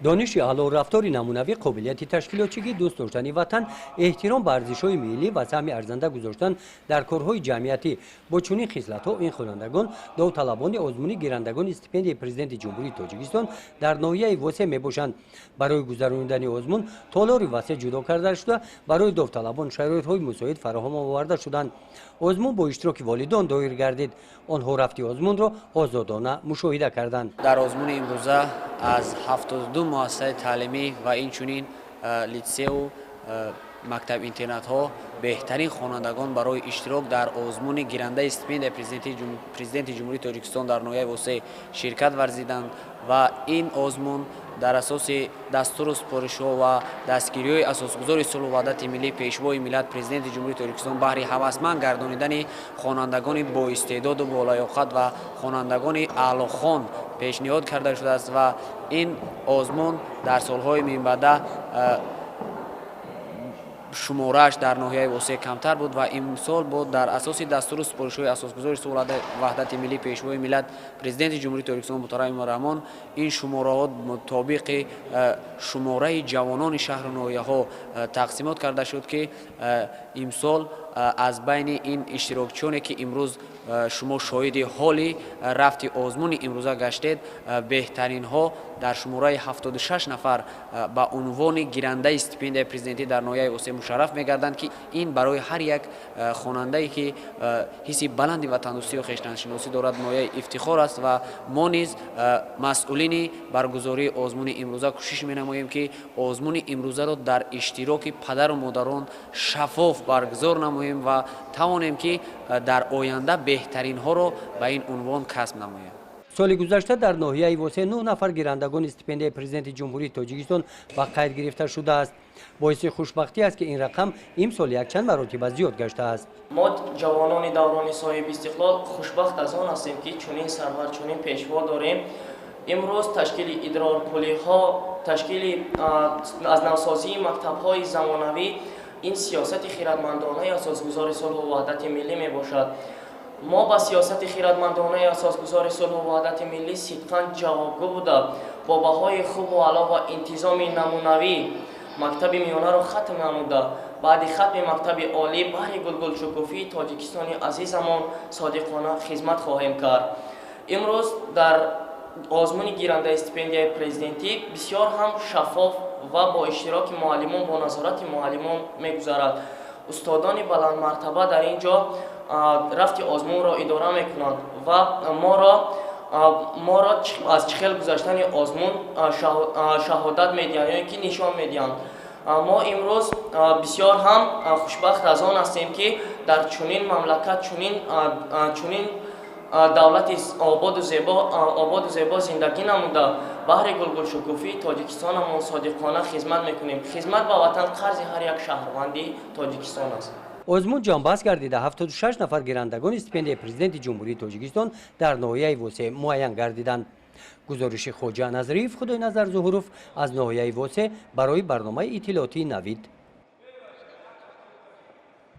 Дониши аъло, рафтори намунавӣ, қобилияти ташкилотчигӣ, дӯст доштани ватан, эҳтиром ба арзишҳои миллӣ ва саҳми арзанда гузоштан дар корҳои ҷамъиятӣ. Бо чунин хислатҳо ин хонандагон довталабони озмуни гирандагони стипендияи Президенти Ҷумҳурии Тоҷикистон дар ноҳияи Восе мебошанд. Барои гузаронидани озмун толори васеъ ҷудо карда шуда, барои довталабон шароитҳои мусоид фароҳам оварда шуданд. Озмун бо иштироки волидон доир гардид. Онҳо рафти озмунро озодона мушоҳида карданд. Дар озмуни имрӯза аз 72 муассисаи таълимӣ ва инчунин литсею мактаб-интернатҳо беҳтарин хонандагон барои иштирок дар озмуни гирандаи стипендияи Президенти Ҷумҳурии Тоҷикистон дар ноҳияи Восеъ ширкат варзиданд ва ин озмун дар асоси дастуру супоришҳо ва дастгириҳои Асосгузори сулҳу ваҳдати миллӣ, Пешвои миллат, Президенти Ҷумҳурии Тоҷикистон баҳри ҳавасманд гардонидани хонандагони боистеъдоду болаёқат ва хонандагони аълохон пешниҳод карда шудааст. Ва ин озмун дар солҳои минбаъда шуморааш дар ноҳияи Восеъ камтар буд ва имсол бо дар асоси дастуру супоришҳои Асосгузори сулҳу ваҳдати миллӣ, Пешвои миллат, Президенти Ҷумҳурии Тоҷикистон муҳтарам Эмомалӣ Раҳмон ин шумораҳо мутобиқи шумораи ҷавонони шаҳру ноҳияҳо тақсимот карда шуд, ки имсол аз байни ин иштирокчиёне, ки имрӯз шумо шоҳиди ҳоли рафти озмуни имрӯза гаштед, беҳтаринҳо дар шумораи 76 нафар ба унвони гирандаи стипендияи президентӣ дар ноҳияи Восеъ мушарраф мегарданд, ки ин барои ҳар як хонандае, ки ҳисси баланди ватандӯстию хештаншиносӣ дорад, мояи ифтихор аст. Ва мо низ, масъулини баргузории озмуни имрӯза, кӯшиш менамоем, ки озмуни имрӯзаро дар иштироки падару модарон шаффоф баргузор намоем ва тавонем, ки дар оянда беҳтаринҳоро ба ин унвон касб намоем. Соли гузашта дар ноҳияи Восеъ нӯҳ нафар гирандагони стипендияи Президенти Ҷумҳурии Тоҷикистон ба қайд гирифта шудааст. Боиси хушбахтӣ аст, ки ин рақам имсол якчанд маротиба зиёд гаштааст. Мо, ҷавонони даврони соҳиби истиқлол, хушбахт аз он ҳастем, ки чунин сарвар, чунин пешво дорем. Имрӯз ташкили идрорпулиҳо, ташкили аз навсозии мактабҳои замонавӣ — ин сиёсати хирадмандонаи Асосгузори сулҳу ваҳдати миллӣ мебошад. Мо ба сиёсати хирадмандонаи Асосгузори сулҳу ваҳдати миллӣ сидқан ҷавобгӯ буда, бо баҳои хубу аъло ва интизоми намунавӣ мактаби миёнаро хатм намуда, баъди хатми мактаби олӣ баҳри гулгулшукуфии Тоҷикистони азизамон содиқона хизмат хоҳем кард. Имрӯз дар озмуни гирандаи стипендияи президентӣ бисёр ҳам шаффоф ва бо иштироки муаллимон, бо назорати муаллимон мегузарад. Устодони баландмартаба дар ин ҷо рафти озмунро идора мекунанд ва моро аз чӣ хел гузаштани озмун шаҳодат медиҳанд ё ин ки нишон медиҳанд. Мо имрӯз бисёр ҳам хушбахт аз он ҳастем, ки дар чунин мамлакат, чунин давлати ободу зебо зиндагӣ намуда, баҳри гулгулшукуфии Тоҷикистонамон содиқона хизмат мекунем. Хизмат ба ватан қарзи ҳар як шаҳрванди Тоҷикистон аст. Озмун ҷамъбаст гардида, 76 нафар гирандагони стипендияи Президенти Ҷумҳурии Тоҷикистон дар ноҳияи Восеъ муайян гардиданд. Гузориши Хоҷа Назриев, Худойназар Зуҳуров аз ноҳияи Восеъ барои барномаи иттилоотии «Навид».